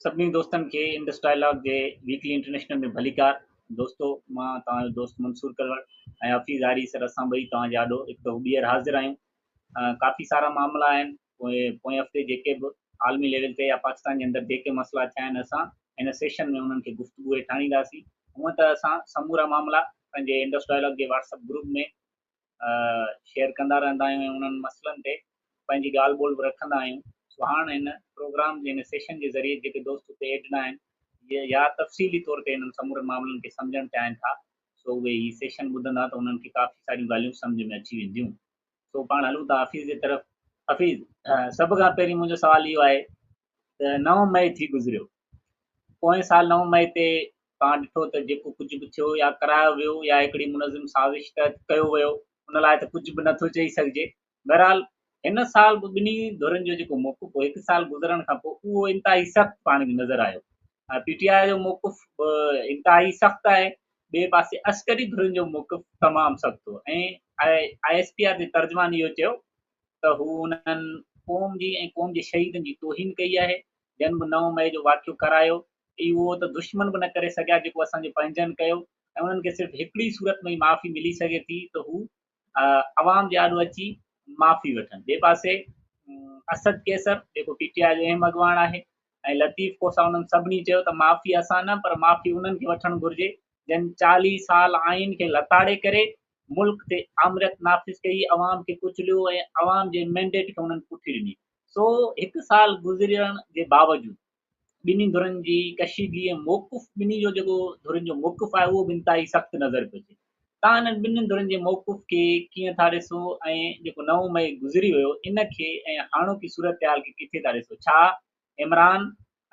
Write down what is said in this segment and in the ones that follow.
سڀني دوستن کي انڊس ڊائلاگ جي ويڪلي انٽرنيشنل ۾ ڀليڪار. دوستو مان توهان جو دوست منصور ڪلوڙ ۽ حفيظ آري سر اسان ٻئي توهان جي آڏو هڪ دفعو ٻيهر حاضر آهيون. ڪافي سارا معاملا آهن پوئين هفتي جيڪي به عالمي ليول تي يا پاڪستان جي اندر جيڪي مسئلا ٿيا آهن اسان هن سيشن ۾ انهن کي گفتگو هيٺ آڻينداسين. هونئن ته اسان سمورا معاملا پنهنجي انڊس ڊائلاگ جي واٽس اپ گروپ ۾ شيئر ڪندا رهندا آهيون ۽ انهن مسئلن تي پنهنجي ڳالهه ٻولهه به رکندا آهيون سو هاڻ هن پروگرام جي هن سيشن جي ذريعي جيڪي دوست اتي ايڊ نه آهن يا تفصيلي طور تي انهن سمورن معاملن کي سمجهڻ چاهين ٿا سو اهي هي سيشن ٻڌندا ته انهن کي ڪافي ساريون ڳالهيون سمجهه ۾ اچي وينديون سو پاڻ هلون ٿا حفيظ جي طرف. حفيظ سڀ کان پهرين منهنجو سوال اهو آهي ته 9 مئي ٿي گذريو پوئين سال 9 مئي تي توهان ڏٺو ته جيڪو ڪجهه به ٿيو يا ڪرايو ويو يا هڪڙي منظم سازش تحت ڪيو ويو ان لاء ته ڪجهه به نٿو چئي سگهجي. بهرحال هن سال به ٻنهي ڌرين جو جيڪو موقف هو هڪ سال گذرڻ کان پوء اهو انتهائي سخت پاڻ کي نظر آيو. پي ٽي آء جو موقف به انتهائي سخت آهي ٻئي پاسي عسڪري ڌرين جو موقف تمام سخت هو ۽ I S P R جي ترجمان اهو چيو ته هو انهن قوم جي ۽ قوم جي شهيدن جي توهين ڪئي آهي جن به 9 مئي جو واقعو ڪرايو اهو ته دشمن به نه ڪري سگهيا جيڪو اسان جي پنهنجن ڪيو ۽ انهن کي صرف هڪڙي صورت ۾ ئي معافي ملي سگهي ٿي ته هو عوام جي آڏو اچي معافي وٺن. ٻئي پاسي اسد قيصر جيڪو پي ٽي آء جو اهم اڳواڻ آهي ۽ لطيف کوسا انهن سڀني چيو ته معافي اسان نه پر معافي انهن کي وٺڻ گهرجي جن 40 سال آئين کي لتاڙي ڪري ملڪ تي آمريت نافذ ڪئي، عوام کي ڪچليو ۽ عوام جي مينڊيٽ کي انهن پٺي ڏني. سو هڪ سال گذرڻ جي باوجود ٻنهي ڌرين جي ڪشيدگي ۽ موقف ٻنهي جو جيڪو ڌرين جو موقف آهي اهو به انتهائي سخت نظر پيو اچي. توهان انهن ٻنهي ڌرين جي موقف کي ڪيئن ٿا ڏسو ۽ جيڪو 9 مئي گذري ويو ان کي ۽ هاڻوڪي صورتحال کي ڪٿي ٿا ڏسو؟ ڇا عمران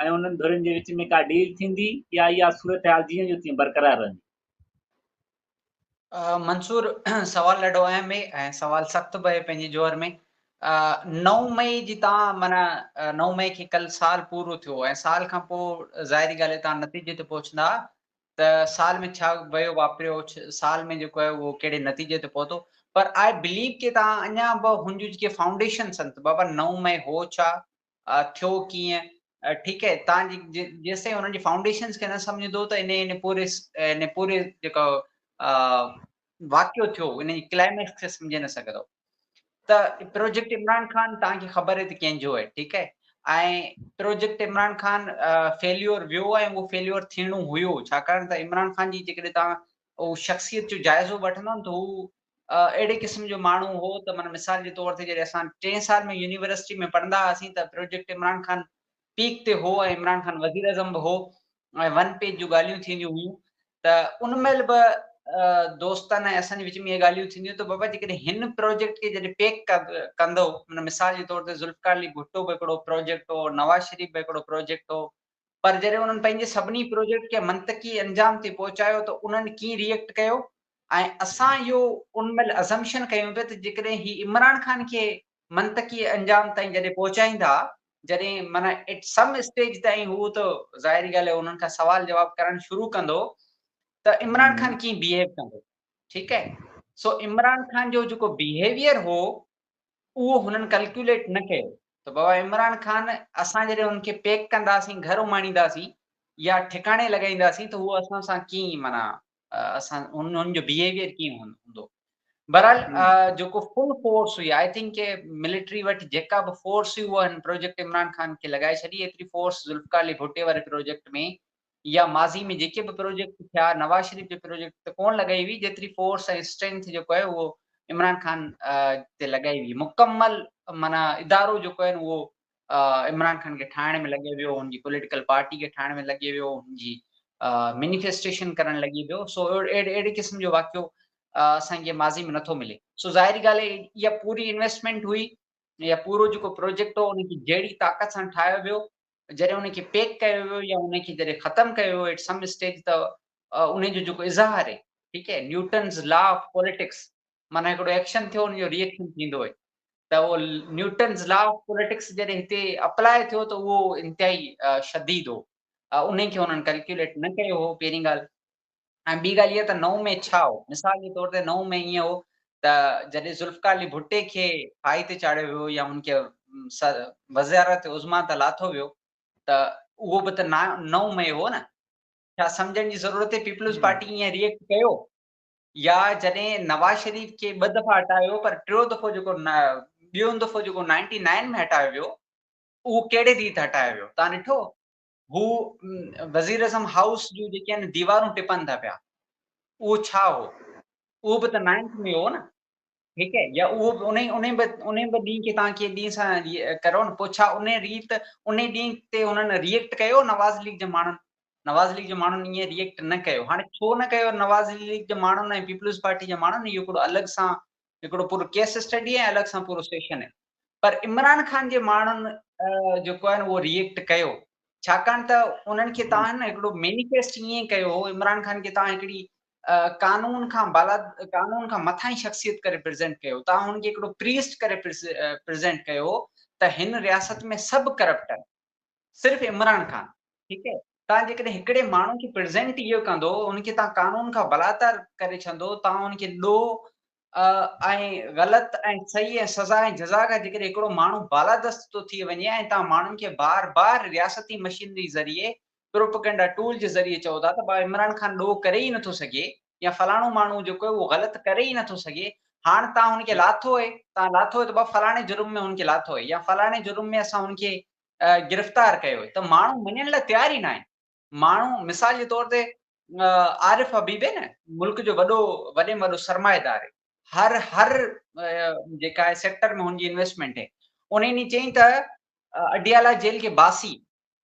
۽ انهن ڌرين جي وچ ۾ ڪا ڊيل ٿيندي يا اها صورتحال جيئن جو تيئن برقرار رهندي؟ منصور سوال ڏاڍو اهم آهي ۽ سوال سخت به آهي پنهنجي جوهر ۾ 9 مئي جي تان معنيٰ 9 مئي کي ڪل سال پورو ٿيو ۽ سال کان پوء ظاهري ڳالهه آهي تان نتيجي تي پهچندا ته سال ۾ ڇا ويو واپريو سال ۾ جيڪو آهي اهو ڪهڙي نتيجي تي پهتو پر آء بليو ڪي تان اڃا به هن جون جيڪي فائونڊيشنس آهن ته بابا 9 مئي هو ڇا ٿيو ڪيئن ٺيڪ آهي تان جي جيستائين انهن جي فائونڊيشنز کي نه سمجهندو ته ان ان پوري ان پوري جيڪو واقعو ٿيو ان جي ڪلائميڪس کي سمجهي نه سگهندو ته پروجيڪٽ عمران خان تان کي خبر آهي ته ڪنهن جو آهي ٺيڪ آهي ۽ پروجيڪٽ عمران خان فيليور ويو ۽ اهو فيليور ٿيڻو هيو ڇاڪاڻ ته عمران خان جي جيڪڏهن تان اهو شخصيت جو جائزو وٺندو ته هو اهڙي قسم جو ماڻهو هو ته معنيٰ مثال جي طور تي جڏهن اسان ٽئين سال ۾ يونيورسٽي ۾ پڙهندا هئاسين ته پروجيڪٽ عمران خان پيڪ تي هو ۽ عمران خان وزير اعظم به هو ۽ ون پيج جون ڳالهيون ٿينديون هيون ته ان مهل به دوستن ۽ اسان جي وچ ۾ اهي ڳالهيون ٿينديون ته بابا جيڪڏهن هن پروجيڪٽ کي جڏهن پيڪ ڪندو معنيٰ مثال جي طور تي ذوالفقار علي ڀٽو به هڪڙو پروجيڪٽ هو، نواز شريف به هڪڙو پروجيڪٽ هو، پر جڏهن انهن پنهنجي سڀني پروجيڪٽ کي منطقي انجام تي پهچايو ته انهن ڪيئن ريئيڪٽ ڪيو ۽ اسان اهو ان مهل ازمپشن ڪيون پيا ته جيڪڏهن هي عمران خان کي منطقي انجام تائين جڏهن پهچائيندا جڏهن معنيٰ ايٽ سم اسٽيج تائين هو ته ظاهري ڳالهه آهي انهن کان سوال جواب ڪرڻ شروع ڪندو ته عمران خان ڪيئن بيهيو ڪندو ٺيڪ آهي سو عمران خان جو جيڪو بيهيويئر هو اهو هنن ڪلڪيوليٽ نه ڪيو ته بابا عمران خان اسان جڏهن هن کي پيڪ ڪنداسين گهر اماڻينداسين يا ٺڪاڻي لڳائينداسين ته هو اسان سان ڪيئن معنيٰ اسان انهن جو بيهيويئر ڪيئن هوندو. بهرحال جيڪو فل فورس هئي I think K military وٽ جيڪا به فورس هئي اها هن پروجيڪٽ عمران خان کي لڳائي ڇڏي. ايتري فورس ذوالفقار علي ڀٽي واري پروجيڪٽ ۾ يا ماضي ۾ جيڪي به پروجيڪٽ ٿيا نواز شريف جي پروجيڪٽ تي ڪونه لڳائي هئي جيتري فورس ۽ اسٽرينٿ جيڪو آهي اهو عمران خان تي لڳائي هئي. مڪمل معنيٰ ادارو جيڪو آهي اهو عمران خان کي ٺاهڻ ۾ لڳي ويو، هن جي پوليٽيڪل پارٽي کي ٺاهڻ ۾ لڳي ويو، هن جي مينيفيسٽيشن ڪرڻ لڳي ويو. سو اهڙي قسم جو واقعو اسان کي ماضي ۾ نٿو ملي. سو ظاهري ڳالهه آهي اها پوري انويسٽمينٽ هئي يا پورو جيڪو پروجيڪٽ هو ان کي جهڙي طاقت سان ٺاهيو ويو، جڏهن ان کي پيڪ ڪيو ويو يا ان کي جڏهن ختم ڪيو ويو ايٽ سم اسٽيج ته ان جو جيڪو اظهار آهي، ٺيڪ آهي، نيوٽنز لا آف پوليٽڪس معنيٰ هڪڙو ايڪشن ٿيو ان جو ري ايڪشن ٿيندو آهي ته اهو نيوٽنز لا آف پوليٽڪس جڏهن هتي اپلاء ٿيو ته اهو انتهائي شديد هو ان کي انهن ڪلڪيوليٽ نه ڪيو هو پهرين ڳالهه ۽ ٻي ڳالهه اها ته 9 ۾ ڇا هو مثال جي طور تي 9 ۾ ائين هو ته جڏهن ذوالفقار علي ڀٽي کي ڦاهي تي چاڙهيو ويو يا هن کي وزارت عظميٰ تان لاٿو ويو ته اهو به ته 9 مئي هو نه. ڇا سمجهڻ جي ضرورت آهي پيپلز پارٽي ائين ريئيڪٽ ڪيو؟ يا جڏهن نواز شريف کي ٻه دفعا هٽايو پر ٽيون دفعو جيڪو ٻيون دفعو جيڪو نائنٽي نائن ۾ هٽايو ويو اهو ڪهڙي ريت هٽايو ويو تان ڏٺو؟ هو وزيراعظم هائوس جون جيڪي آهن ديوارون ٽپن ٿا پيا، اهو ڇا هو؟ اهو به ته نائنٿ ۾ هو نه. ٺيڪ آهي يا اهو به انهي انهي به انهي به ڏينهن کي تان ڪنهن ڏينهن سان ڪرو نه پوء ڇا انهي ريت انهي ڏينهن تي انهن ريئيڪٽ ڪيو نواز ليگ جي ماڻهن؟ نواز ليگ جي ماڻهن ائين ريئيڪٽ نه ڪيو. هاڻي ڇو نه ڪيو نواز ليگ جي ماڻهن ۽ پيپلز پارٽي جي ماڻهن اهو هڪڙو الڳ سان هڪڙو پورو ڪيس اسٽڊي ۽ الڳ سان پورو سيشن آهي. پر عمران خان جي ماڻهن جيڪو آهي اهو ريئيڪٽ ڪيو ڇاڪاڻ ته انهن کي تان هڪڙو مينيفيسٽ ائين ڪيو هو عمران خان کي تان هڪڙي قانون کان بالا قانون کان مٿانهين شخصيت ڪري پريزنٽ ڪيو تان هن کي هڪڙو پريسٽ ڪري پريزنٽ ڪيو ته هن رياست ۾ سڀ ڪرپٽ آهن صرف عمران خان ٺيڪ آهي تان جيڪڏهن هڪڙي ماڻهو کي پريزنٽ اهو ڪندو ان کي تان قانون کان بالاتر ڪري ڇڏندو تان ان کي ڏوهه ۽ غلط ۽ صحيح ۽ سزا ۽ جزا کان جيڪڏهن هڪڙو ماڻهو بالادست ٿو ٿي وڃي ۽ تان ماڻهن کي بار بار رياستي مشينري ذريعي پروپئگنڊا ٽول جي ذريعي چئو ٿا ته ڀاء عمران خان ڏوهه ڪري ئي نٿو سگهي يا فلاڻو ماڻهو جيڪو آهي اهو غلط ڪري ئي نٿو سگهي، هاڻ تان هن کي لاٿو آهي، تان لاٿو آهي ته ڀاء فلاڻي جرم ۾ هن کي لاٿو آهي يا فلاڻي جرم ۾ اسان هن کي گرفتار ڪيو آهي ته ماڻهو مڃڻ لاء تيار ئي ناهن. ماڻهو مثال جي طور تي عارف حبيب آهي نه ملڪ جو وڏو وڏي ۾ وڏو سرمائيدار آهي، هر هر جيڪا آهي سيڪٽر ۾ هن جي انويسٽمينٽ آهي، ان ڏينهن چيائين ته اڊيالا جيل کي باسي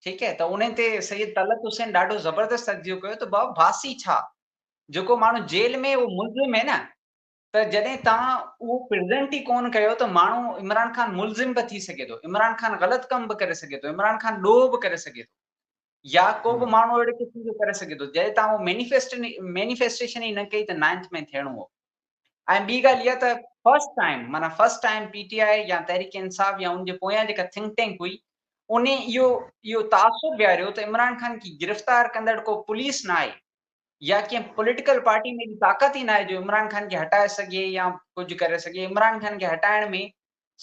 ٺيڪ هي ته انهي تي سيد طلعت حسين ڏاڍو زبردست تجزيو ڪيو ته بابا ڦاسي ڇا جيڪو ماڻهو جيل ۾ اهو ملزم هي نه ته جڏهن توهان اهو پريزنٽ ئي ڪون ڪيو ته ماڻهو عمران خان ملزم به ٿي سگهي ٿو عمران خان غلط ڪم به ڪري سگهي ٿو عمران خان ڏوهه به ڪري سگهي ٿو يا ڪو به ماڻهو اهڙي قسم جو ڪري سگهي ٿو جڏهن توهان اهو مينيفيسٽ مينيفيسٽيشن ئي نه ڪئي ته نائنٿ ۾ ٿيڻو هو ۽ ٻي ڳالهه اها ته فرسٽ ٽائيم معنيٰ فرسٽ ٽائيم پي ٽي آء يا تحريڪ انصاف يا ان جي پويان جيڪا ٿنڪ ٽينڪ هئي ان اهو اهو تاثر ويهاريو ته عمران خان کي گرفتار ڪندڙ ڪو پوليس نه آهي يا ڪنهن پوليٽيڪل پارٽي ۾ ايڏي طاقت ئي نه آهي جو عمران خان کي هٽائي سگهي يا ڪجهه ڪري سگهي. عمران خان کي هٽائڻ ۾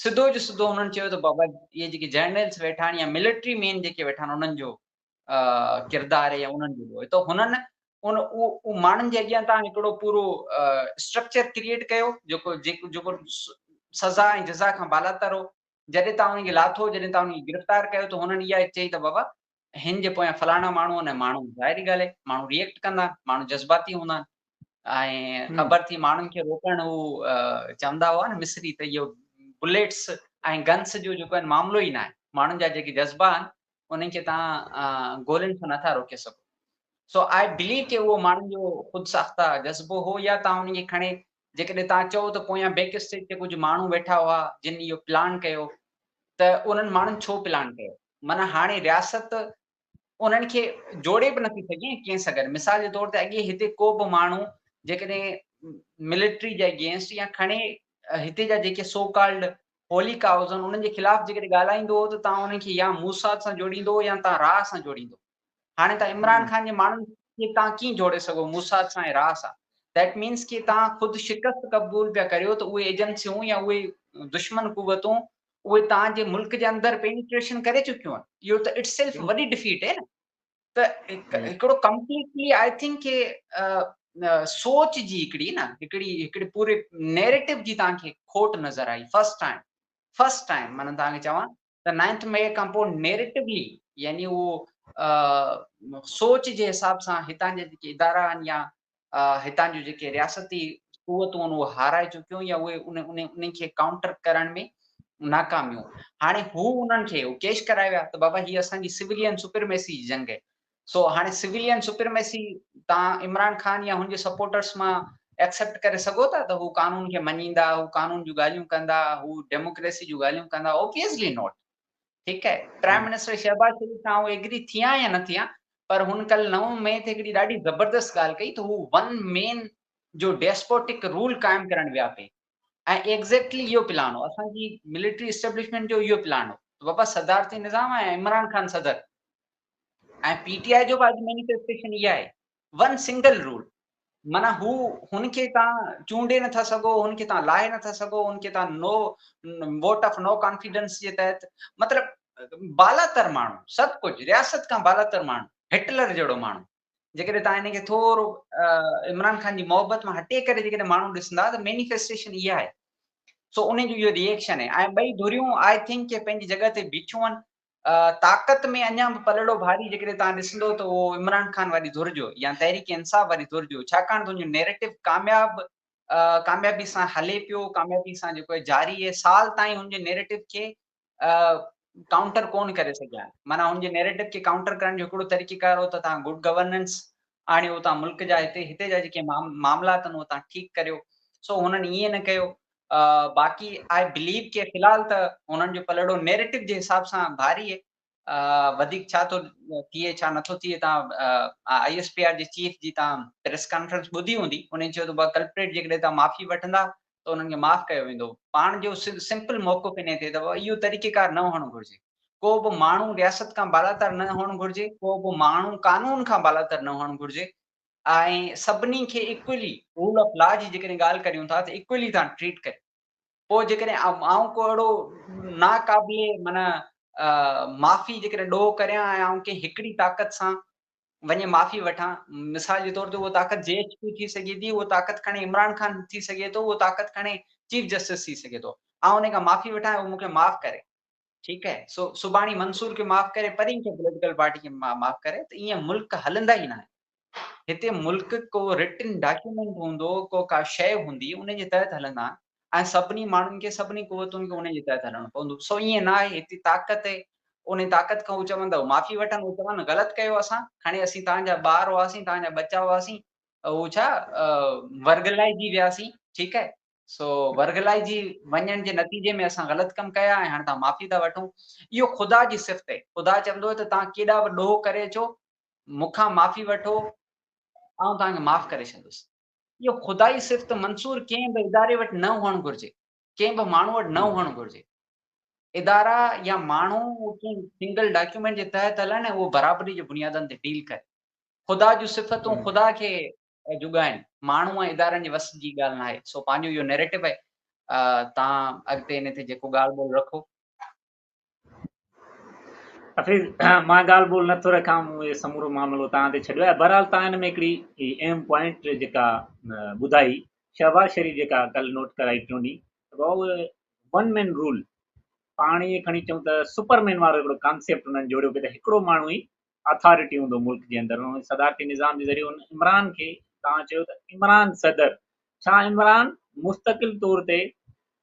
سڌو جو سڌو انهن چيو ته بابا اهي جيڪي جرنلس ويٺا آهن يا ملٽري مين جيڪي ويٺا آهن انهن جو ڪردار يا انهن جو ڏوهه ته هنن ان اهو ماڻهن جي اڳيان تان هڪڙو پورو اسٽرڪچر ڪريئيٽ ڪيو جيڪو جيڪو جيڪو سزا ۽ جزا کان بالاتر هو جڏهن تان انهن کي لاٿو جڏهن تان انهن کي گرفتار ڪيو ته هنن اها چئي ته بابا هن جي پويان فلاڻا ماڻهو آهن ماڻهو ظاهري ڳالهه آهي ماڻهو ريئيڪٽ ڪندا ماڻهو جذباتي هوندا آهن ۽ خبر ٿي ماڻهن کي روڪڻ هو چوندا هئا نه مصري ته اهو بليٽس ۽ گنس جو جيڪو آهي معاملو ئي نه آهي ماڻهن جا جيڪي جذبا آهن انهن کي توهان گولين سان نٿا روڪي سگهو. سو آء بليو ڪي اهو ماڻهن جو خود ساخته جذبو هو يا توهان انهن کي کڻي جيڪڏهن توهان چئو ته پويان بيڪ اسٽيج تي ڪجهه ماڻهو ويٺا هئا جن اهو پلان ڪيو ته انهن ماڻهن ڇو پلان ڪيو؟ معنيٰ هاڻي رياست انهن کي جوڙي به نٿي سگهي ڪنهن سان گڏ. مثال جي طور تي اڳي هتي ڪو به ماڻهو جيڪڏهن ملٽري جي اگينسٽ يا کڻي هتي جا جيڪي سو ڪالڊ هولي ڪائوز آهن انهن جي خلاف جيڪڏهن ڳالهائيندو هو ته توهان انهن کي يا موساد سان جوڙيندو هو يا توهان راء سان جوڙيندو. هاڻي توهان عمران خان جي ماڻهن کي توهان ڪيئن جوڙي سگهو موساد سان ۽ راء سان؟ That means ڪي توهان خود شڪست قبول پيا ڪريو ته اهي ايجنسيون يا اهي دشمن قوتون اهي توهان جي ملڪ جي اندر پينيٽريشن ڪري چڪيون آهن. اهو ته it self وڏي ڊفيٽ آهي نه. ته هڪڙو ڪمپليٽلي I think ڪي سوچ جي هڪڙي نه هڪڙي هڪڙي پوري نيريٽو جي توهان کي کوٽ نظر آئي فرسٽ ٽائيم فرسٽ ٽائيم معنيٰ توهان کي چوان ته نائنٿ مئي کان پوء نيريٽولی يعني اهو سوچ جي حساب سان هتان جا جيڪي ادارا آهن يا هتان جون جيڪي رياستي قوتون آهن اهي هارائي چڪيون يا اهي ان ان انهن کي ڪائونٽر ڪرڻ ۾ ناڪاميون هاڻي هو انهن کي هو ڪيش ڪرائي ويا ته بابا هي اسان جي سويلين سپرميسي جي جنگ آهي سو هاڻي سويلين سپرميسي تان عمران خان يا هن جي سپورٽرس مان ايڪسيپٽ ڪري سگهو ٿا ته هو قانون کي مڃيندا هو قانون جون ڳالهيون ڪندا هو ڊيموڪريسي جون ڳالهيون ڪندا اوبويسلي not ٺيڪ آهي پرائم منسٽر شهباز شريف سان آئون ايگري ٿيان يا نه ٿيان پر هن ڪل 9 مئي تي هڪڙي ڏاڍي زبردست ڳالهه ڪئي ته هو ون مين جو ڊيسپوٽڪ رول قائم ڪرڻ ويا پئي ۽ ايگزيڪٽلي اهو پلان هو اسان جي ملٽري اسٽيبلشمينٽ جو اهو پلان هو ته بابا صدارتي نظام ۽ عمران خان صدر ۽ پي ٽي آء جو به اڄ مينيفيسٽيشن اها آهي ون سنگل رول معنيٰ هو هن کي تان چونڊي نٿا سگهو هن کي تان لاهي نٿا سگهو هن کي تان no vote of no confidence جي تحت مطلب بالاتر ماڻهو، سڀ ڪجهه، رياست کان بالاتر ماڻهو، هٽلر جهڙو ماڻهو. جيڪڏهن توهان ان کي ٿورو عمران خان جي محبت مان هٽي ڪري جيڪڏهن ماڻهو ڏسندا ته مينيفيسٽيشن اها آهي. سو ان جو اهو ريئيڪشن آهي ۽ ٻئي ڌريون I think ڪي پنهنجي جڳهه تي بيٺيون آهن. طاقت ۾ اڃا به پلڙو ڀاري جيڪڏهن توهان ڏسندو ته اهو عمران خان واري ڌر جو يا تحريڪ انصاف واري ڌر جو، ڇاڪاڻ ته ان جو نيريٽو ڪامياب ڪاميابي سان هلي پيو، ڪاميابي سان جيڪو جاري آهي. سال تائين هن جي نيريٽو کي ڪائونٽر ڪون ڪري سگهيا آهن. معنيٰ هن جي نيريٽو کي ڪائونٽر ڪرڻ جو هڪڙو طريقيڪار هو ته توهان گڊ گورننس آڻيو، توهان ملڪ جا هتي هتي جا جيڪي معاملات آهن اهي توهان ٺيڪ ڪريو. سو هنن ائين نه ڪيو. باقي I believe ڪي في الحال ته هنن جو پلڙو نيريٽو جي حساب سان ڀاري آهي. وڌيڪ ڇا ٿو ٿئي ڇا نٿو ٿئي، توهان I S P R جي چيف جي توهان پريس ڪانفرنس ٻڌي هوندي، انهن چيو ته ڪلپريٽ جيڪڏهن توهان معافي وٺندا ته انهن کي معاف ڪيو ويندو. پاڻ جو سمپل موقف انهي تي ته اهو طريقيڪار نه هئڻ گهرجي. ڪو به ماڻهو رياست کان بالاتر نه هئڻ گهرجي، ڪو به ماڻهو قانون کان بالاتر نه هئڻ گهرجي ۽ سڀني کي ايڪولي رول آف لا جي جيڪڏهن ڳالهه ڪريون ٿا ته ايڪولي توهان ٽريٽ ڪريو. پوء جيڪڏهن آئون ڪو اهڙو ناقابل معنيٰ معافي جيڪڏهن ڏوهه ڪريان ۽ آئون ڪنهن هڪڙي طاقت سان وڃي معافي وٺان، مثال جي طور تي اها طاقت جي ايڇ ڪيو ٿي سگهي ٿي، اها طاقت کڻي عمران خان ٿي سگهي ٿو، اها طاقت کڻي چيف جسٽس ٿي سگهي ٿو، آئون ان کان معافي وٺان ۽ هو مون کي معاف ڪري، ٺيڪ آهي، سو سڀاڻي منصور کي معاف ڪري، پرين کي پوليٽيڪل پارٽي کي معاف ڪري ته ائين ملڪ هلندا ئي ناهن. هتي ملڪ ڪو رٽن ڊاڪيومينٽ هوندو، ڪو ڪا شيء هوندي، ان جي تحت هلندا آهن ۽ سڀني ماڻهن کي، سڀني قوتن کي ان جي تحت هلڻو پوندو. سو ائين ناهي، هتي طاقت آهي، ان طاقت کان هو چون ته معافي وٺن، هو چون غلط ڪيو اسان، کڻي اسين توهان جا ٻار هئاسين، توهان جا ٻچا هئاسين، هو ڇا ورغلائجي وياسين، ٺيڪ آهي، سو ورغلائجي وڃڻ جي نتيجي ۾ اسان غلط ڪم ڪيا ۽ هاڻي توهان معافي ٿا وٺون. اهو خدا جي صفت آهي. خدا چوندو آهي ته توهان ڪيڏا به ڏوهه ڪري اچو، مون کان معافي وٺو، آئون توهان کي معاف ڪري ڇڏندس. اهو خدائي صفت منصور ڪنهن به اداري وٽ نه هئڻ گهرجي، ڪنهن به ماڻهو وٽ نه هئڻ گهرجي. ادارا يا ماڻهو ڪنهن سنگل ڊاڪيومينٽ جي تحت هلن ۽ اهو برابري جي بنيادن تي ڊيل ڪري. خدا جون صفتون خدا کي جڳائن، ماڻهو ۽ ادارن جي وس جي ڳالهه ناهي. سو پنهنجو اهو نيريٽو آهي. توهان اڳتي ان تي جيڪو ڳالهه ٻولهه رکو. حفيظ، مان ڳالهه ٻولهه نٿو رکان، مون اهو سمورو معاملو توهان تي ڇڏيو آهي. بهرحال توهان هن ۾ هڪڙي اهم پوائنٽ جيڪا ٻڌائي، شهباز شريف جيڪا ڪل نوٽ ڪرائي ٽيون ڏينهن ته ڀائو ون مين رول، پاڻ ائين کڻي چئون ته سپر مين وارو هڪڙو ڪانسيپٽ انهن جوڙيو پئي ته هڪڙو ماڻهو ئي اٿارٽي هوندو ملڪ جي اندر، ان صدارتي نظام جي ذريعي ان عمران کي توهان چيو ته عمران صدر، ڇا عمران مستقل طور تي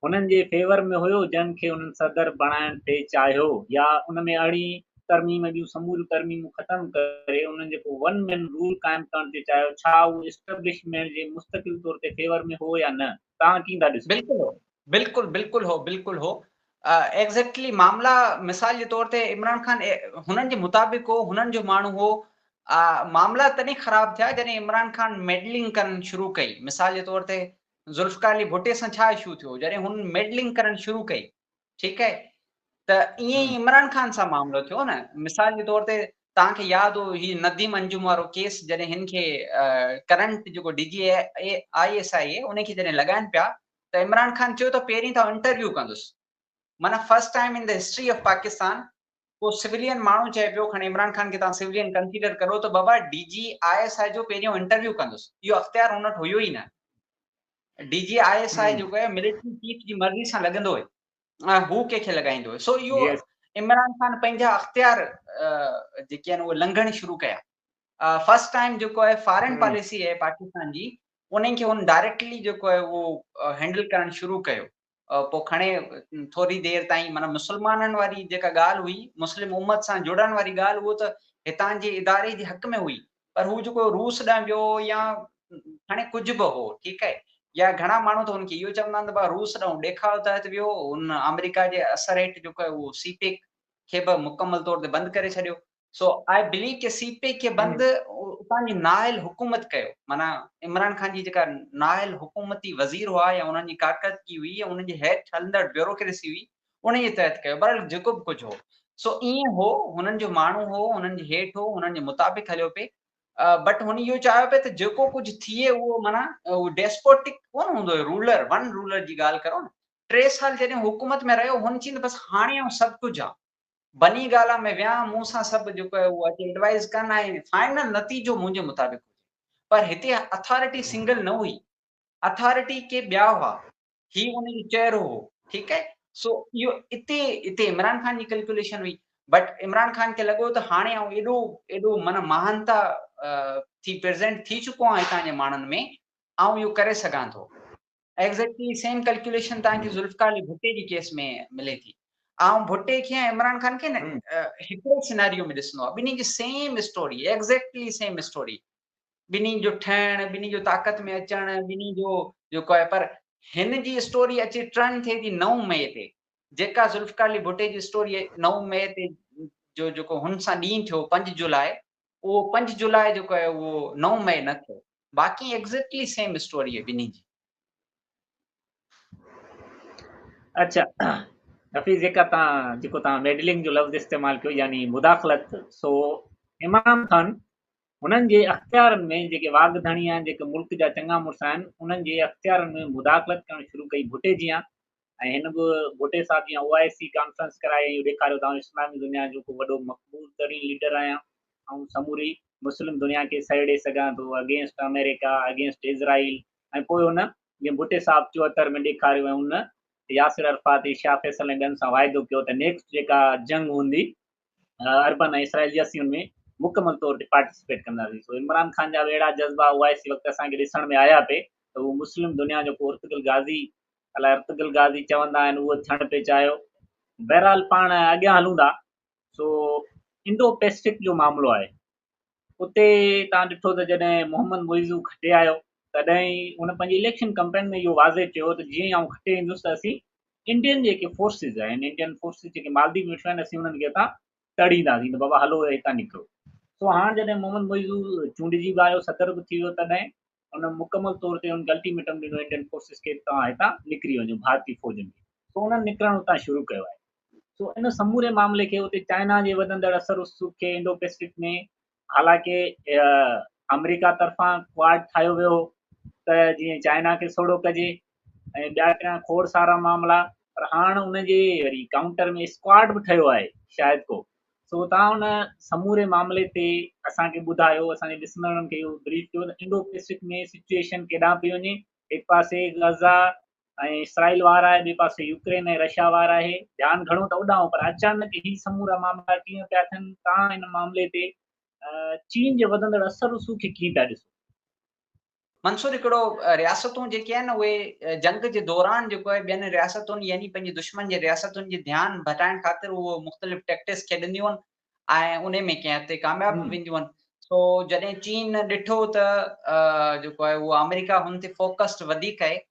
هنن جي فيور ۾ هيو جن کي انهن صدر بڻائڻ ٿي چاهيو يا ان ۾ ارڙهين ترميم ۽ ٻيون سموريون ترميمون ختم ڪري انهن جيڪو ون مين رول قائم ڪرڻ ٿي چاهيو ڇا اهو اسٽبلشمينٽ جي مستقل طور تي فيور ۾ هو يا نه توهان ڪيئن ٿا ڏسو؟ بلڪل هو بلڪل بلڪل هو بلڪل هو ايگزيڪٽلي معاملا مثال جي طور تي عمران خان هنن جي مطابق هو هنن جو ماڻهو هو معاملا تڏهن خراب ٿيا جڏهن عمران خان ميڊلنگ ڪرڻ شروع ڪئي مثال جي طور تي ذوالفقار علي ڀٽي سان ڇا اشو ٿيو جڏهن هن ميڊلنگ ڪرڻ شروع ڪئي ٺيڪ آهي ته ائين ئي عمران خان سان معاملو ٿيو نه مثال جي طور تي توهان کي ياد هو هي نديم انجم وارو ڪيس جڏهن هن کي ڪرنٽ جيڪو ڊي جي I S I ان کي جڏهن لڳائن پيا ته عمران خان چيو ته پهرين ته انٽرويو ڪندس معنيٰ first time in the history of Pakistan ڪو سولين ماڻهو چئي پيو کڻي عمران خان کي توهان سولين ڪنسيڊر ڪرو ته بابا ڊي جي I S I جو پهريون انٽرويو ڪندس اهو اختيار هن وٽ هيو ئي نه ڊي جي I S I جيڪو آهي ملٽري چيف جي مرضي سان لڳندو هي ۽ هو ڪنهن کي لڳائيندو هي سو اهو عمران خان پنهنجا اختيار جيڪي آهن اهي لنگهڻ شروع ڪيا فرسٽ ٽائيم جيڪو آهي فارن پاليسي آهي پاڪستان جي انهن کي هن ڊائريڪٽلي جيڪو آهي اهو هينڊل ڪرڻ شروع ڪيو پوء کڻي ٿوري دير تائين معنيٰ مسلمانن واري جيڪا ڳالهه هئي مسلم امت سان جڙڻ واري ڳالهه اهو ته هتان جي اداري جي حق ۾ هئي پر هو جيڪو روس ڏانهن ويو يا کڻي ڪجهه به هو ٺيڪ آهي يا گهڻا ماڻهو ته هن کي اهو چوندا آهن ته روس ڏانهن ڏيکاء تحت ويو هن آمريڪا جي اثر هيٺ جيڪو آهي اهو سي پيڪ کي به مڪمل طور تي بند ڪري ڇڏيو سو I believe K C pack کي بند اتان جي نااهل حڪومت ڪيو معنيٰ عمران خان جي جيڪا نااهل حڪومتي وزير هئا يا انهن جي ڪارڪردگي هئي يا انهن جي هيٺ هلندڙ بيوروڪريسي هئي ان جي تحت ڪيو بهرحال جيڪو به ڪجهه هو سو ائين هو هنن جو ماڻهو هو هنن جي هيٺ هو هنن جي مطابق هليو پئي بٽ هن اهو چاهيو پئي ته جيڪو ڪجهه ٿئي اهو معنيٰ ڊيسپوٽڪ ڪونه هوندو هو رولر ون رولر جي ڳالهه ڪرو نه 3 سال جڏهن حڪومت ۾ رهيو هن چيو ته بس هاڻي آئون سڀ ڪجهه آهيان. بني گالا ۾ ويهان مون سان سڀ جيڪو آهي اهو اچي ايڊوائز ڪن ۽ فائنل نتيجو منهنجي مطابق هجي. پر هتي اٿارٽي سنگل نه هئي، اٿارٽي ڪي ٻيا هئا، هي ان جو چهرو هو، ٺيڪ آهي. سو اهو اتي اتي عمران خان جي ڪيلڪوليشن هئي، بٽ عمران خان کي لڳو ته هاڻي آئون ايڏو ايڏو معنيٰ مهانتا ٿي پريزنٽ ٿي چڪو آهيان هتان جي ماڻهن ۾، آئون اهو ڪري سگهان ٿو. ايگزيڪٽلي سيم ڪيلڪوليشن توهان کي ذوالفقار علي ڀٽي جي ڪيس ۾ ملي ٿي. آئون ڀٽي کي ۽ عمران خان کي نه هڪڙي سيناريو ۾ ڏسندو آهيان. ٻنهي جي same story, exactly same story. ٻنهي جو ٺهڻ، ٻنهي جو طاقت ۾ اچڻ، ٻنهي جو جيڪو آهي پر هن جي اسٽوري اچي ٽرن ٿئي ٿي 9 مئي تي. جيڪا ذوالفقار علي ڀٽي جي اسٽوري 9 مئي تي جو جيڪو هن سان ڏينهن ٿيو 5 جولاء، اهو 5 جولاء جيڪو آهي اهو 9 مئي نه ٿيو. باقي ايگزيڪٽلي سيم اسٽوري آهي ٻنهي جي. اڇا حفيظ جيڪا تان جيڪو تان ميڊلنگ جو لفظ استعمال ڪيو يعني مداخلت، سو عمران خان هنن جي اختيارن ۾ جيڪي واڳ ڌڻي آهن، جيڪي ملڪ جا چڱا مڙس آهن، انهن جي اختيارن ۾ مداخلت ڪرڻ شروع ڪئي ڀٽي جيان، ۽ هن به ڀٽي صاحب جيان او آء سي ڪانفرنس ڪرائي ۽ اهو ڏيکاريو ته آئون اسلامي دنيا جو ڪو وڏو مقبول ترين ليڊر آهيان، آئون سموري مسلم دنيا کي سهيڙي سگهان ٿو اگينسٽ آمريڪا، اگينسٽ اسرائيل. ۽ پوء هن جيئن ڀٽي صاحب 74 ۾ ڏيکاريو ۽ هن ياسر عرفات، شاهه فيصل ۽ ٻين سان واعدو ڪيو ته نيڪسٽ جيڪا جنگ هوندي عربن ۽ اسرائيل جي اسين ان ۾ مڪمل طور تي پارٽيسپيٽ ڪنداسين. سو عمران خان جا به اهڙا جذبا او آء سي وقت اسان کي ڏسڻ ۾ آيا پئي ته هو مسلم دنيا جو ڪو ارطغرل غازي، الائي ارطغرل غازي چوندا آهن، اهو ٿيڻ پئي چاهيو. بهرحال پاڻ اڳيان هلون ٿا. سو انڊو پيسفڪ جو معاملو آهي، اتي تان ڏٺو ته جڏهن محمد معيزو کٽي آيو تڏهن ئي هن پنهنجي اليڪشن ڪمپين ۾ اهو واضح چيو ته جيئن ئي آئون کٽي ايندس ته اسين انڊين جيڪي فورسز آهن، انڊين فورسز جيڪي مالديپ ۾ ويٺيون آهن، اسين انهن کي هتان تڙينداسين ته بابا هلو هتان نڪرو. سو هاڻ جڏهن محمد معيزو چونڊجي به آيو، صدر به ٿي ويو، تڏهن ان مڪمل طور تي ان کي الٽيميٽم ڏنو انڊين فورسز کي ته توهان هتان نڪري وڃو، ڀارتي فوجن کي. سو انهن نڪرڻ اتان شروع ڪيو آهي. سو ان سموري معاملي کي اتي چائنا جي وڌندڙ اثر رسوخ کي انڊو پيسفڪ ۾، حالانڪه آمريڪا طرفان ڪواڊ ٺاهيو ويو هو ته جيئن چائنا کي سوڙهو ڪجي ۽ ٻيا ٽيان کوڙ سارا معاملا، پر هاڻ ان جي وري ڪائونٽر ۾ اسڪواڊ به ٺهيو آهي شايد ڪو. سو توهان ان سموري معاملي تي اسان کي ٻڌايو، اسان جي ڏسندڙن کي اهو بريف ڪيو ته انڊو پيسفڪ ۾ سچوئيشن ڪيڏانهن پئي وڃي. هڪ پاسي غزه ۽ اسرائيل وار آهي، ٻئي پاسي يوڪرين ۽ رشيا وار آهي، ڌيان گهڻو ته اوڏانهن، پر اچانڪ هي سمورا معاملا ڪيئن پيا ٿين؟ توهان ان معاملي تي چين جي وڌندڙ اثر رسوخ کي ڪيئن پيا ڏسو؟ منصور، هڪڙو رياستون جيڪي آهن اهي جنگ جي دوران جيڪو آهي ٻين رياستن يعني پنهنجي دشمن جي رياستن جي ڌيان ڀٽائڻ خاطر اهو مختلف ٽيڪٽس کيڏنديون آهن ۽ انهي ۾ ڪنهن حد تائين ڪامياب به وينديون آهن. سو جڏهن چين ڏٺو ته جيڪو آهي اهو آمريڪا هن تي فوڪسڊ وڌيڪ آهي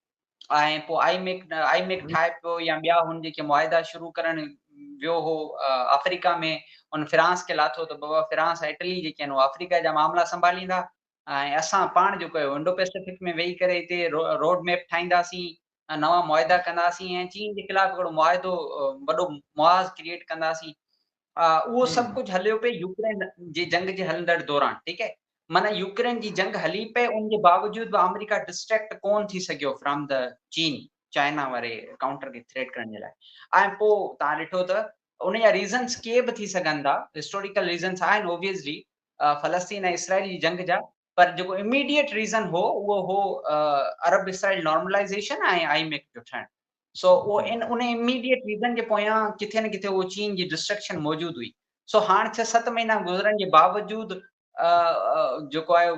۽ پوء آئي ميڪ آئي ميڪ ٺاهي پيو يا ٻيا هن جيڪي معاهدا شروع ڪرڻ ويو هو آفريڪا ۾ هن فرانس کي لاٿو ته بابا فرانس ۽ اٽلي جيڪي آهن اهي آفريڪا جا معاملا سنڀاليندا ۽ اسان پاڻ جيڪو آهي انڊو پيسفڪ ۾ ويهي ڪري هتي روڊ ميپ ٺاهينداسين، نوان معاهدا ڪنداسين ۽ چين جي خلاف هڪڙو معاهدو وڏو محاذ ڪريئيٽ ڪنداسين. اهو سڀ ڪجهه هليو پئي يوڪرين جي جنگ جي هلندڙ دوران، ٺيڪ آهي، معنيٰ يوڪرين جي جنگ هلي پئي ان جي باوجود به آمريڪا ڊسٽريڪٽ ڪون ٿي سگهيو فرام the چين چائنا واري ڪائونٽر کي ٿريٽ ڪرڻ جي لاء. ۽ پوء تان ڏٺو ته ان جا ريزنس ڪي به ٿي سگهن ٿا، هسٽوريڪل ريزنس آهن اوبويسلي فلسطين ۽ اسرائيل جي جنگ جا، پر جيڪو اميڊيٽ ريزن هو اهو هو عرب اسرائيل نارملائيزيشن ۽ آئي ميڪ جو ٺهڻ. سو اهو ان ان اميڊيٽ ريزن جي پويان ڪٿي نه ڪٿي اهو چين جي ڊسٽرڪشن موجود هئي. سو هاڻ 6 7 مهينا گذرڻ جي باوجود جيڪو آهي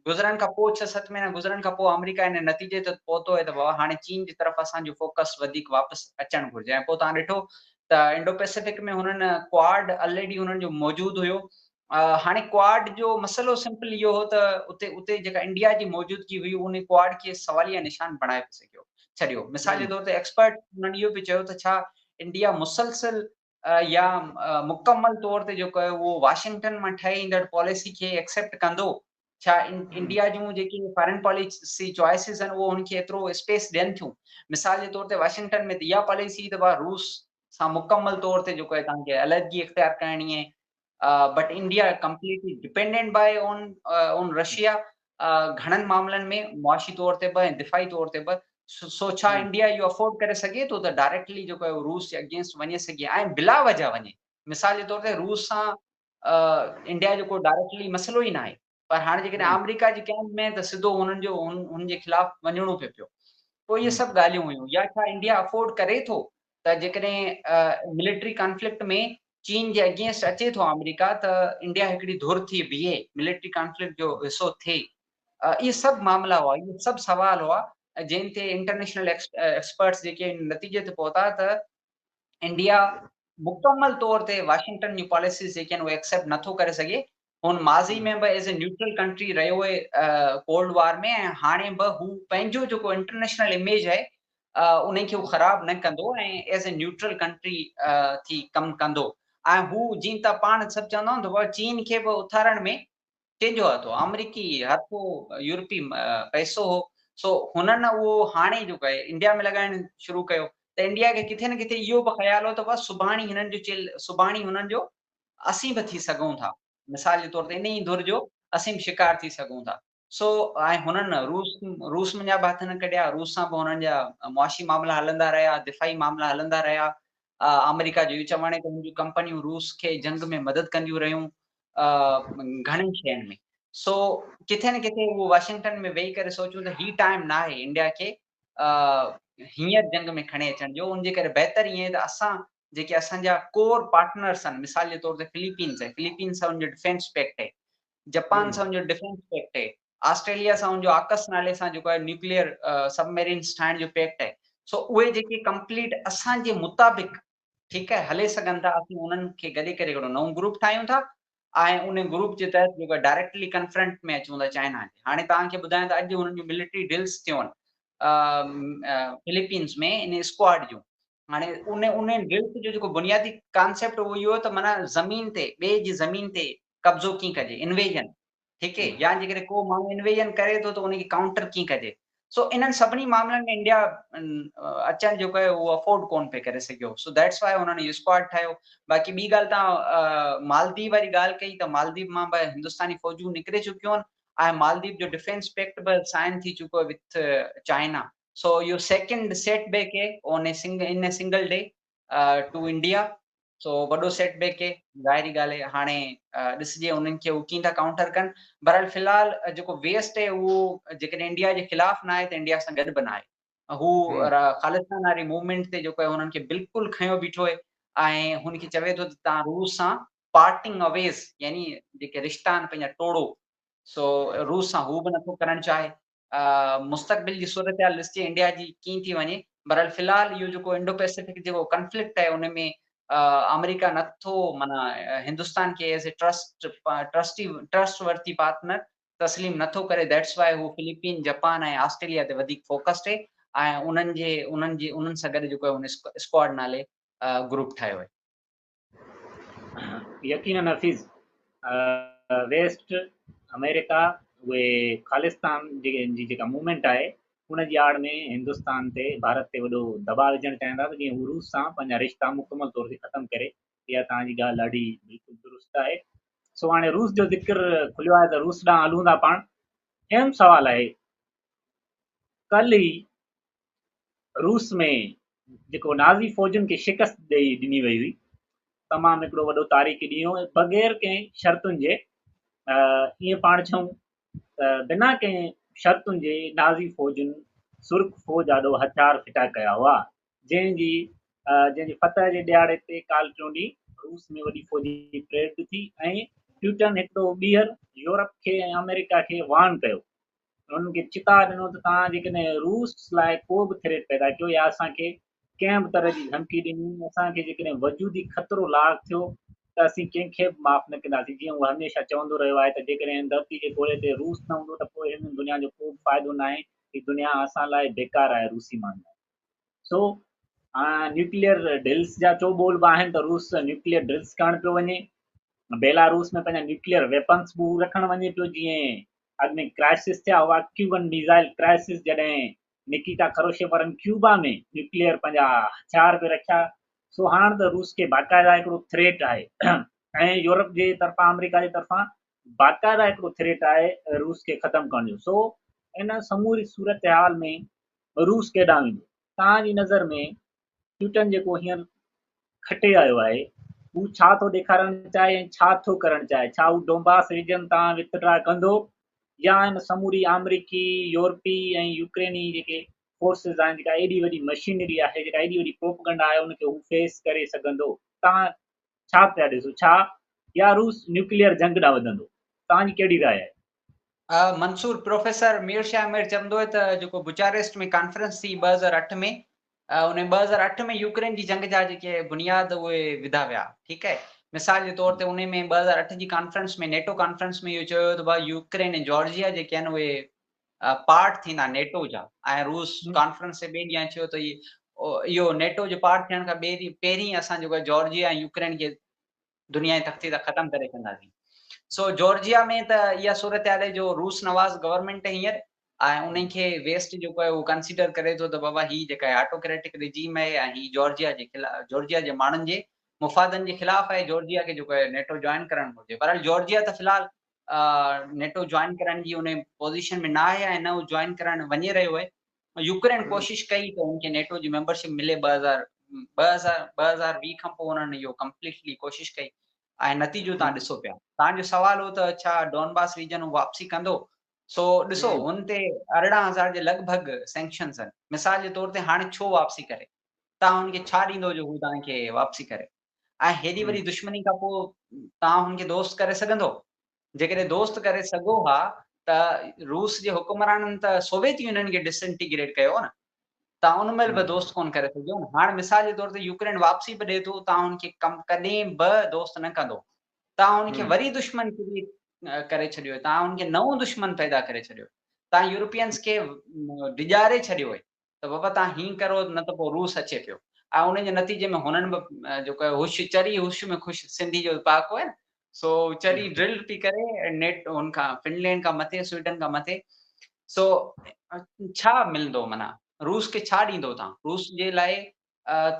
گذرڻ کان پوء 6 7 مهينا گذرڻ کان پوء آمريڪا ان نتيجي تي پهتو آهي ته بابا هاڻي چين جي طرف اسان جو فوڪس وڌيڪ واپس اچڻ گهرجي. ۽ پوء توهان ڏٺو ته انڊو پيسفڪ ۾ هنن ڪواڊ الريڊي هنن جو موجود هيو. هاڻي ڪواڊ جو مسئلو سمپل اهو هو ته اتي جيڪا انڊيا جي موجودگي هئي ان ڪواڊ کي سواليه نشان بڻائي پئي سگهيو ڇڏيو. مثال جي طور تي ايڪسپرٽ انهن اهو به چيو ته ڇا انڊيا مسلسل يا مڪمل طور تي جيڪو آهي اهو واشنگٽن مان ٺهي ايندڙ پاليسي کي ايڪسيپٽ ڪندو؟ ڇا انڊيا جون جيڪي فارن پاليسي چوائسز آهن اهو هن کي ايترو اسپيس ڏين ٿيون؟ مثال جي طور تي واشنگٽن ۾ ته اها پاليسي ته روس سان مڪمل طور تي جيڪو آهي توهان کي علحدگي اختيار ڪرڻي آهي، but India completely dependent by on on Russia گهڻن معاملن ۾ معاشي طور تي به ۽ دفاعي طور تي به. سو ڇا انڊيا اهو افورڊ ڪري سگهي ٿو ته ڊائريڪٽلي جيڪو آهي روس جي اگينسٽ وڃي سگهي ۽ بلا وجه وڃي؟ مثال جي طور تي روس سان انڊيا جو ڪو ڊائريڪٽلي مسئلو ئي ناهي پر هاڻي جيڪڏهن آمريڪا جي ڪيمپ ۾ ته سڌو هنن جو هن جي خلاف وڃڻو پئي پيو. پوء اهي سڀ ڳالهيون هيون يا ڇا انڊيا افورڊ ڪري ٿو ته جيڪڏهن ملٽري ڪانفلڪٽ ۾ چين جي اگينسٽ اچي ٿو آمريڪا ته انڊيا هڪڙي ڌر ٿي بيهي ملٽري ڪانفلڪٽ جو حصو ٿئي. اهي سڀ معاملا هئا اهي سڀ سوال هئا جنهن تي انٽرنيشنل ايڪسپرٽس جيڪي نتيجي تي پهتا ته انڊيا مڪمل طور تي واشنگٽن جون پاليسيز جيڪي آهن اهي ايڪسيپٽ نٿو ڪري سگهي. هن ماضي ۾ به ايز اي نيوٽرل ڪنٽري رهيو آهي ڪولڊ وار ۾ ۽ هاڻي به هو پنهنجو جيڪو انٽرنيشنل اميج آهي ان کي هو خراب نه ڪندو ۽ ايز اي نيوٽرل ڪنٽري ٿي ڪم ڪندو ۽ هو جيئن ته پاڻ سڀ چوندا آهن ته چين کي به اٿارڻ ۾ ڪنهن جو هٿ هو؟ آمريڪي هٿ هو، يورپي پئسو هو. سو هنن اهو هاڻي جيڪو آهي انڊيا ۾ لڳائڻ شروع ڪيو ته انڊيا کي ڪٿي نه ڪٿي اهو به خيال هو ته بس سڀاڻي هنن جو چيل سڀاڻي هنن جو اسين به ٿي سگهون ٿا. مثال جي طور تي انهي ڌر جو اسين به شڪار ٿي سگهون ٿا. سو ۽ هنن روس روس منجهان به هٿ نه ڪڍيا، روس سان به هنن جا معاشي معاملا هلندا رهيا، دفاعي معاملا هلندا رهيا. آمريڪا جو اهو چوڻ آهي ته هن جون ڪمپنيون روس کي جنگ ۾ مدد ڪنديون رهيون گهڻين شين ۾. سو ڪٿي نه ڪٿي اهو واشنگٽن ۾ ويهي ڪري سوچون ته هي ٽائيم نه آهي انڊيا کي هينئر جنگ ۾ کڻي اچڻ جو، ان جي ڪري بهتر ائين ته اسان جيڪي اسان جا ڪور پارٽنرس آهن مثال جي طور تي فلپينز آهي، فلپينز سان ان جو ڊفينس پيڪٽ آهي، جپان سان ان جو ڊفينس پيڪٽ آهي، آسٽريليا سان ان جو آڪس نالي سان جيڪو آهي نيوڪليئر سب ميرينز ٺاهڻ جو پيڪٽ آهي. سو اهي جيڪي ڪمپليٽ اسان جي مطابق ٺيڪ آهي هلي سگهن ٿا اسين انهن کي گڏي ڪري هڪڙو نئون گروپ ٺاهيون ٿا ۽ ان گروپ جي تحت جيڪو ڊائريڪٽلي ڪنفرنٽ ۾ اچون ٿا چائنا جي. هاڻي توهان کي ٻڌايان ته اڄ هنن جون ملٽري ڊرلز ٿيون آهن فلپينز ۾ ان اسڪواڊ جون. هاڻي ان ان ڊرلز جو جيڪو بنيادي ڪانسيپٽ اهو اهو ته معنيٰ زمين تي ٻئي جي زمين تي قبضو ڪيئن ڪجي، انويزن، ٺيڪ هي، يا جيڪڏهن ڪو ماڻهو انويزن ڪري ٿو ته ان کي ڪائونٽر ڪيئن ڪجي. سو انهن سڀني معاملن ۾ انڊيا اچڻ جيڪو آهي اهو افورڊ ڪون پئي ڪري سگهيو. سو that's why انهن اهو اسڪواڊ ٺاهيو. باقي ٻي ڳالهه تان مالديپ واري ڳالهه ڪئي ته مالديپ مان به هندستاني فوجون نڪري چڪيون آهن ۽ مالديپ جو ڊفينس پيڪٽ به سائن ٿي چڪو آهي وٿ چائنا. سو اهو سيڪنڊ سيٽ بيڪ آهي on a in a single day to India. سو وڏو سيٽ بيڪ اي ظاهري ڳالهه آهي هاڻي ڏسجي انهن کي هو ڪيئن ٿا ڪائونٽر ڪن. بهرحال في الحال جيڪو ويسٽ اي اهو جيڪڏهن انڊيا جي خلاف نه آهي ته انڊيا سان گڏ به نه آهي. هو خالصتان واري موومينٽ تي جيڪو آهي انهن کي بلڪل کنيو بيٺو آهي ۽ هن کي چوي ٿو ته تان روس سان پارٽنگ اويز يعني جيڪي رشتا آهن پنهنجا ٽوڙو. سو روس سان هو به نٿو ڪرڻ چاهي. مستقبل جي صورتحال ڏسجي انڊيا جي ڪيئن ٿي وڃي. بهرحال في الحال اهو جيڪو انڊو پيسفڪ جيڪو ڪنفلڪٽ آهي ان ۾ آمريڪا نٿو معنيٰ هندستان کي as a trust trustee trustworthy partner تسليم نٿو ڪري that's why هو فلپين، جپان ۽ آسٽريليا تي وڌيڪ فوڪسڊ آهي ۽ انهن جي انهن جي انهن سان گڏ جيڪو آهي هن اسڪواڊ نالي گروپ ٺاهيو آهي. يقينن حفيظ ويسٽ آمريڪا اهي خالصتان جي جيڪا موومينٽ آهي ان جي آڙ ۾ هندستان تي ڀارت تي وڏو دٻاء وجهڻ چاهين ٿا ته جيئن هو روس سان پنهنجا رشتا مڪمل طور تي ختم ڪري. اها توهان جي ڳالهه ڏاڍي بلڪل درست آهي. سو هاڻي روس جو ذڪر کليو آهي ته روس ڏانهن هلون ٿا پاڻ. اهم سوال آهي ڪلهه ئي روس ۾ جيڪو نازي فوجن کي شڪست ڏئي ڏني وئي هئي، تمام هڪڙو وڏو تاريخي ڏينهن هو، بغير ڪنهن شرطن جي ائين پاڻ چئون ته بنا ڪنهن شرطن جي نازي فوجن سرخ فوج آڏو هٿيار ڦٽا ڪيا هئا، جنهن جي جنهن جي فتح جي ڏهاڙي تي ڪالهه ٽيون ڏينهن روس ۾ وڏي فوجي پريڊ به ٿي ۽ پيوٽن هڪڙو ٻيهر يورپ کي ۽ آمريڪا کي وارن ڪيو انهن کي چتاء ڏنو ته توهان جيڪڏهن روس لاء ڪو به ٿريٽ پيدا ڪيو يا اسان کي ڪنهن به طرح جي ڌمڪي ڏني، اسان کي جيڪڏهن وجودي خطرو لاحق ٿيو ته اسين ڪنهن کي به معاف نه ڪنداسين، جيئن هو هميشه چوندو رهيو آهي ته جيڪڏهن هن ڌرتي جي گولي تي روس نه هوندو ته پوء هن دنيا جو ڪو به فائدو ناهي، هي دنيا اسان لاء بيڪار آهي روسي ماڻهن لاء. سو نيوڪليئر ڊرلز جا چوٻول به آهن ته روس نيوڪليئر ڊرلز ڪرڻ پيو وڃي، بيلا روس ۾ پنهنجا نيوڪليئر ويپنز به هو رکڻ وڃي پيو، جيئن اڳ ۾ ڪرائسس ٿيا هئا، ڪيوبن ميزائل ڪرائسس، جڏهن نڪيتا خروشيف وارن ڪيوبا ۾ نيوڪليئر پنهنجا هٿيار به رکيا، سو هاڻ ته روس کي باقاعده هڪڙو ٿريٽ آهي ۽ يورپ جي طرفان آمريڪا جي طرفان باقاعده هڪڙو ٿريٽ آهي روس کي ختم ڪرڻ جو، سو ان سموري صورتحال ۾ روس ڪيڏانهن ويندو؟ توهان جي نظر ۾ پيوٽن جيڪو هينئر کٽي آيو آهي، هو ڇا ٿو ڏيکارڻ چاهي ۽ ڇا ٿو ڪرڻ چاهي؟ ڇا هو ڊونباس ريجن تان وٿڊرا ڪندو يا ان سموري آمريڪي، يورپي ۽ يوڪريني جيڪي فورسز آهن، جيڪا ايڏي وڏي مشينري آهي، جيڪا ايڏي وڏي پروپگنڊا آهي، ان کي هو فيس ڪري سگهندو؟ توهان ڇا پيا ڏسو؟ ڇا يا روس نيوڪليئر جنگ ڏانهن وڌندو؟ توهان جي ڪهڙي راء آهي؟ منصور، پروفيسر مير شاهه مير چوندو هو ته جيڪو بچاريسٽ ۾ ڪانفرنس ٿي 2008 ۾، ان 2008 ۾ يوڪرين جي جنگ جا جيڪي بنياد اهي وڌا ويا، ٺيڪ آهي. مثال جي طور تي ان ۾ 2008 جي ڪانفرنس ۾ نيٽو ڪانفرنس ۾ اهو چيو ويو ته ڀاء يوڪرين ۽ جارجيا جيڪي آهن اهي پارٽ ٿيندا نيٽو جا ۽ روس ڪانفرنس جي ٻئي ڏينهن چيو ته اهو نيٽو جو پارٽ ٿيڻ کان ٻئي ڏينهن پهرين اسان جيڪو جارجيا ۽ يوڪرين کي دنيا جي تختي تان ختم ڪري ڇڏنداسين. سو جارجيا ۾ ته اها صورتحال آهي جو روس نواز گورنمينٽ هينئر ۽ انهن کي ويسٽ جيڪو آهي اهو ڪنسيڊر ڪري ٿو ته بابا هي جيڪا آهي آٽوڪريٽڪ رجيم آهي ۽ هي جارجيا جي خلاف جارجيا جي ماڻهن جي مفادن جي خلاف آهي، جارجيا کي جيڪو آهي نيٽو جوائن ڪرڻ گهرجي. بهرحال جارجيا ته في الحال نيٽو جوائن ڪرڻ جي ان پوزيشن ۾ نه آهي ۽ نه هو جوائن ڪرڻ وڃي رهيو آهي. يوڪرين ڪوشش ڪئي ته ان کي نيٽو جي ميمبرشپ ملي 2020 کان پوء انهن اهو ڪمپليٽلي ڪوشش ڪئي ۽ نتيجو تان ڏسو پيا. تان جو سوال هو ته ڇا ڊونباس ريجن هو واپسي ڪندو؟ سو ڏسو هن تي 18,000 جي لڳ ڀڳ سينڪشنز آهن. مثال جي طور تي هاڻي ڇو واپسي ڪري؟ تان هن کي ڇا ڏيندو جو هو تان کي واپسي ڪري؟ ۽ هيڏي وڏي دشمني کان پوء تان هن کي دوست ڪري سگهندو؟ جيڪڏهن دوست ڪري سگهو ها ته روس جي حڪمرانن ته سوويت يونين کي ڊس انٽيگريٽ ڪيو هو نه، تان ان مهل به دوست ڪونه ڪري سگهيو نه. هاڻ مثال جي طور تي يوڪرين واپسي به ڏئي ٿو، تان ان کي ڪم ڪڏهن به دوست نه ڪندو. تان ان کي وري دشمن ڪري ڇڏيو، تان ان کي نئون دشمن پيدا ڪري ڇڏيو، تان يورپينز کي ڊيڄاري ڇڏيو آهي. ته بابا تان هين ڪرو نه ته پوء روس اچي پيو ۽ ان جي نتيجي ۾ هنن به جيڪو آهي هوش چري هوش ۾ خوش سنڌي جو پهاڪو آهي نه سو چري ڊرل پي ڪري نيٽ هن کان فنلينڊ کان مٿي سوئيڊن کان مٿي سو ڇا ملندو معنيٰ روس کي ڇا ڏيندو تان روس جي لاء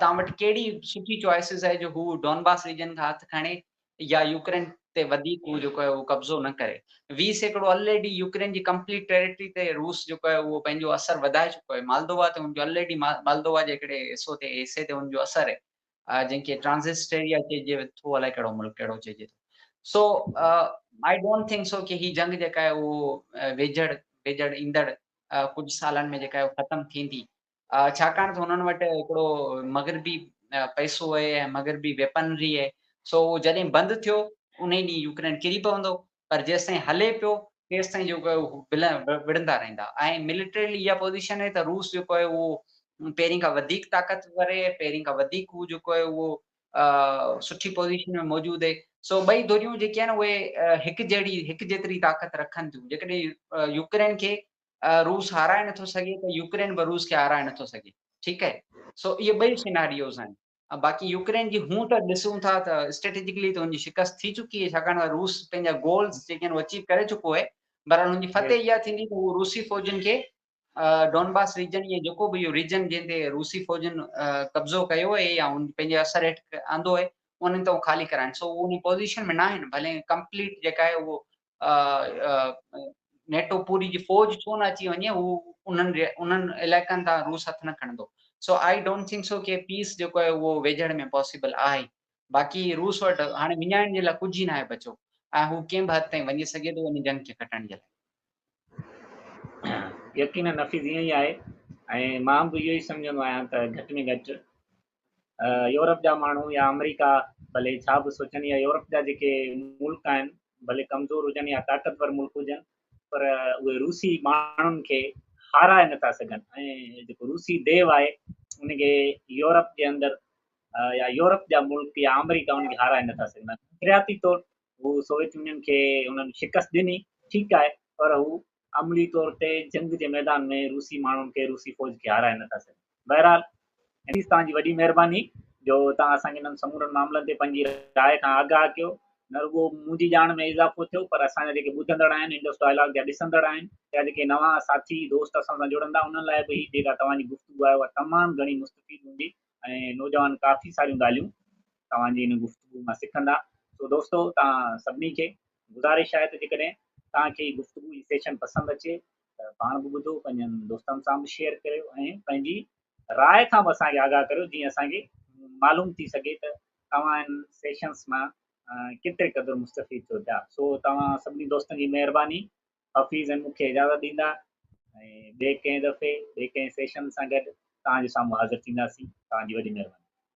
تان وٽ ڪهڙي سٺي چوائسز آهي جو هو ڊونباس ريجن کان هٿ کڻي يا يوڪرين تي وڌيڪ هو جيڪو آهي اهو قبضو نه ڪري. 20% الريڊي يوڪرين جي ڪمپليٽ ٽيريٽري تي روس جيڪو آهي اهو پنهنجو اثر وڌائي چڪو آهي. مالدووا تي هن جو الريڊي مالدووا جي هڪڙي حصو تي حصي تي هن جو اثر آهي جنهن کي ٽرانزسٽيريا چئجي ٿو الائي ڪهڙو ملڪ ڪهڙو چئجي ٿو. سو I don't think سو ڪي هي جنگ جيڪا آهي اهو ويجهڙ ويجهڙ ايندڙ ڪجهه سالن ۾ جيڪا آهي ختم ٿيندي. ڇاڪاڻ ته هنن وٽ هڪڙو مغربي پئسو آهي ۽ مغربي ويپنري آهي، سو اهو جڏهن بند ٿيو انهي ڏينهن يوڪرين ڪري پوندو، پر جيستائين هلي پيو تيستائين جيڪو آهي هو وڙهندا رهندا ۽ ملٽريلي اها پوزيشن آهي ته روس جيڪو آهي اهو پهرين کان وڌيڪ طاقتور آهي، پهرين کان وڌيڪ هو جيڪو آهي اهو سٺي پوزيشن ۾ موجود آهي، سو ٻئي ڌريون جيڪي آهن اهي هڪ جهڙي هڪ جيتري طاقت رکن ٿيون، جيڪڏهن يوڪرين کي روس هارائي نٿو سگهي ته يوڪرين به روس کي هارائي نٿو سگهي، ٺيڪ آهي. سو اهي ٻئي سيناريوز آهن. باقي يوڪرين جي هون ته ڏسون ٿا ته اسٽريٽجڪلي ته هن جي شڪست ٿي چڪي آهي، ڇاڪاڻ ته روس پنهنجا گولز جيڪي آهن اچيو ڪري چڪو آهي. بهرحال هن جي فتح اها ٿيندي ته هو روسي فوجن کي ڊونباس ريجن يا جيڪو به اهو ريجن جنهن تي روسي فوجن قبضو ڪيو آهي يا هن پنهنجي اثر هيٺ آندو آهي انهن تان خالي ڪرائن. سو هو ان پوزيشن ۾ نه آهن، ڀلي ڪمپليٽ جيڪا آهي اهو نيٽو پوري جي فوج ڇو نه اچي وڃي، هو انهن انهن علائقن تان روس هٿ نه کڻندو. سو I don't think سو ڪي پيس جيڪو آهي اهو ويجهڙ ۾ پاسيبل آهي. باقي روس وٽ هاڻي وڃائڻ جي لاء ڪجهه ئي ناهي بچيو ۽ هو ڪنهن به حد تائين وڃي سگهي ٿو ان جنگ کي کٽڻ جي لاء. يقينن نفيس ائين ئي آهي ۽ مان به اهو ئي سمجهندو آهيان ته گهٽ ۾ گهٽ يورپ جا ماڻهو يا آمريڪا ڀلي ڇا به سوچن يا يورپ جا جيڪي ملڪ آهن ڀلي ڪمزور هجن يا طاقتور ملڪ هجن پر اهي روسي ماڻهن کي هارائي نٿا سگهن ۽ جيڪو روسي ديو آهي ان کي يورپ جي اندر يا يورپ جا ملڪ يا آمريڪا ان کي هارائي نٿا سگهن. نظرياتي طور هو سوويت يونين کي انهن شڪست ڏني ٺيڪ آهي پر هو عملي طور تي جنگ جي ميدان ۾ روسي ماڻهن کي روسي فوج کي هارائي نٿا سگهن. بهرحال عزيز توهان جي وڏي مهرباني جو توهان اسان کي انهن سمورن معاملن تي پنهنجي راء کان آگاهه ڪيو. نه رڳو منهنجي ڄاڻ ۾ اضافو ٿيو پر اسان جا جيڪي ٻڌندڙ آهن، انڊس ڊائلاگ جا ڏسندڙ آهن يا جيڪي نوان ساٿي دوست اسان سان جڙندا انهن لاء به هي جيڪا توهان جي گفتگو آهي اها تمام گهڻي مستفيد هوندي ۽ نوجوان ڪافي ساريون ڳالهيون توهان جي ان گفتگو مان سکندا. سو دوستو توهان سڀني کي گذارش آهي ته جيڪڏهن توهان کي هي گفتگو هي سيشن پسند اچي ته پاڻ به ٻڌو، پنهنجن دوستن سان به شيئر ڪريو ۽ پنهنجي راء کان به اسان کي آگاهه ڪريو جيئن اسان کي معلوم ٿي سگهي ته توهان ان سيشنز مان ڪيتري قدر مستفيد ٿيو پيا. سو توهان سڀني دوستن جي مهرباني. حفيظ ۽ مون کي اجازت ڏيندا ۽ ٻئي ڪنهن دفعي ٻئي ڪنهن سيشن سان گڏ توهان جي سامهون حاضر ٿينداسين. توهان جي وڏي مهرباني.